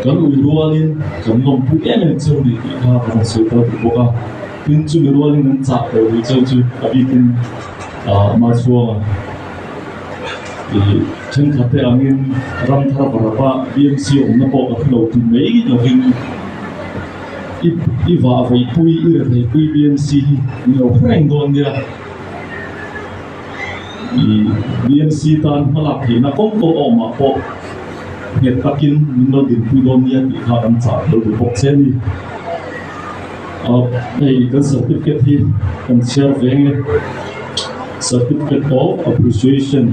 Kan ui rualin kan lawmpui em em cheu ni tih kha kan han sawi tel duh bawk a. Tin, chumi rualin kan chah tawh duh cheu chu a bikin Machhuanga ih thenkhat te angin Ramthar Varapa BMC awmna pawh ka hrelo ti mai lovin i i vah veipui i retheipui BMC hi min lo hre reng dawn nia. Ih BMC tan hmalak theihna kawng kawng a awmah pawh nghet takin min lo dinpui dawn nia tih kha kan chah tel duh bawk che a ni. Ah hei kan certificate hi kan chhiar ve nge certificate of appreciation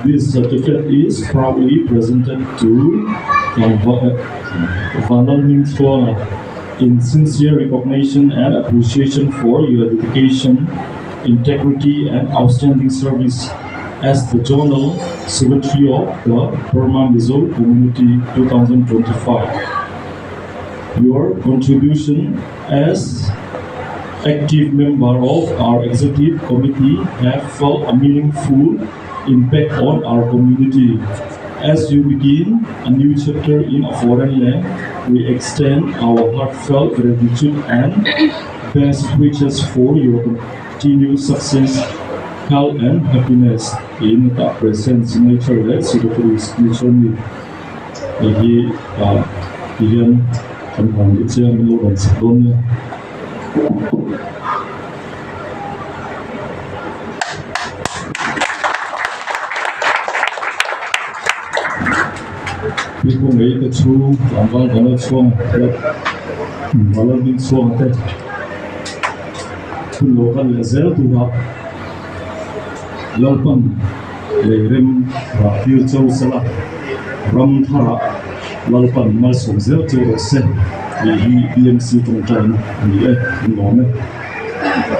this certificate is proudly presented to Vanlalhmingchhuanga in sincere recognition and appreciation for your dedication. Integrity and outstanding service as the Zonal Secretary of the Burma Mizo Community 2025. Your contribution as active member of our executive committee have felt a meaningful impact on our community. As you begin a new chapter in a foreign land, we extend our heartfelt gratitude and best wishes for your continued success, health and happiness tiin tah present signature leh secretary signature a ni. Hei hi ah ti hian kan hmu leh chiang in lo rawn chhak dawn nia. Pi Kungei te chhung tlangval Vanal chhuang te Vanal hming chhuang te hun lo kal leh zel tura Lalpan lei rem rah tir chau sela ram tharah Lalpan malsawm zel cheu rawh se tih hi BMC tawngtaina a ni e, an lawm e.